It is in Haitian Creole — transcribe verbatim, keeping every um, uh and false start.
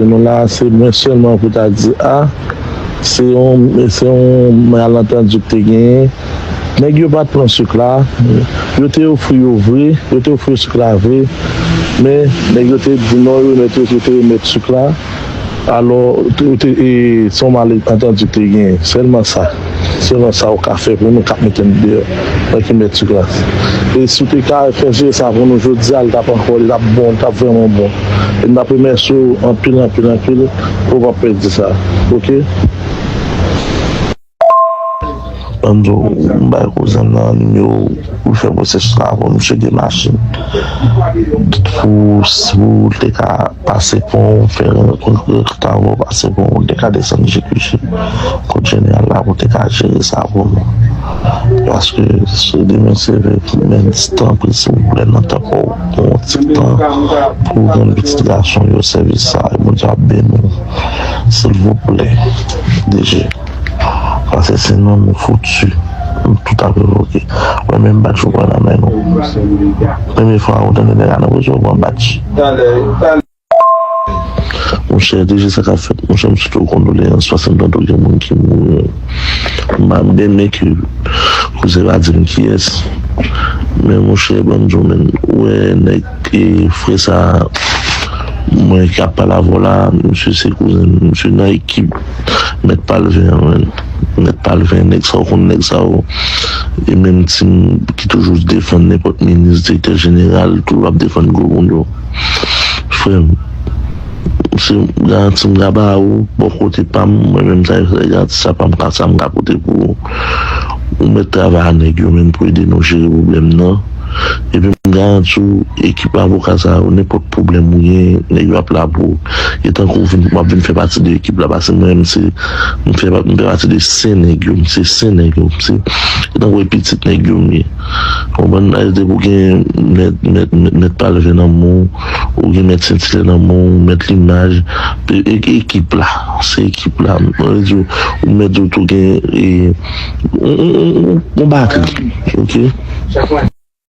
Nou la, se mwen sèlman pou ta di, a, se yon, se yon malantandi ki te genyen. Nèg yo pa t pran sik la, yo te ofri yo vre, yo te ofri yo sik la vre, men nèg yo te di non, yo remèt yo, yo te remèt sik la. Alò, te, te, e, se yon malantandi ki te genyen. Sèlman sa. Sèlman sa ou ka fè pou nou k ap mete m deyò. Mwen ki mèt sou glas. E si w te ka fè jere sa pou nou jodi a, li t ap ankò, li t ap bon, li t ap vrèman bon. E m t ap remèsye w anpil, anpil, anpil, pou w p ap pèdi sa. Oke? Ban m di w, m bay kouzen m nan nimewo pou l fè pwosesis la pou misye gen machin. Pou, pou l te ka pase pon, fè rankontre travay, pase pon, te ka desann G Q G, kot jeneral la, pou te ka jere sa pou nou. Paske se demen se vre, men tanpri, silvouplè, nan tan pa w, pran yon ti tan pou rann pitit gason yo sèvis sa, e Bondye ap beni w. Silvouplè, D G. Paske sinon, nou fouti. Nou tout ap revoke. Wè, menm badj ou pran nan men nou. Premye fwa ou tande nèg la nan prizon, ou pran badj. Monchè, deja sa k ap fèt, monchè, m sou tou kondoleyans, paske m tande gen moun ki mouri. M pa, m byen men ke kouzen pa di m kiyès. Men, monchè, ban m di w, men, ou wè, nèg, e, frè sa, mwen k ap pale avè w la, misye se kouzen m, misye nan ekip Mèt Palven an, men. Mèt Palven, nèg sa, ou konn nèg sa yo. E menm tim ki toujou defann nenpòt minis, direktè jeneral, toujou ap defann gwo moun yo. Frè m, se garanti m ka ba ou, bò kote pa m, mwen menm sa, se garanti sa pa m ka, sa m ka pote pou ou. Ou mèt travay a nèg yo menm pou ede nou jere pwoblèm nan. Epi m garanti w, ekip avoka sa yo, nenpòt pwoblèm ou gen, nèg yo ap la pou ou. E tankou w vin, w ap vin fè pati de ekip la, paske mwen menm se, m fè, m fè pati de sen nèg yo, m se sen nèg yo, m se, e tankou e pitit nèg yo m ye. Konprann? Depi w gen mèt, mèt, mèt, mèt Palven nan men w, ou gen mèt Sentilè nan men w, mèt Limaj, e, e, ekip la, se ekip la. Mwen di w, ou mèt di w tou gen, e, yon, yon, yon, yon batri, oke?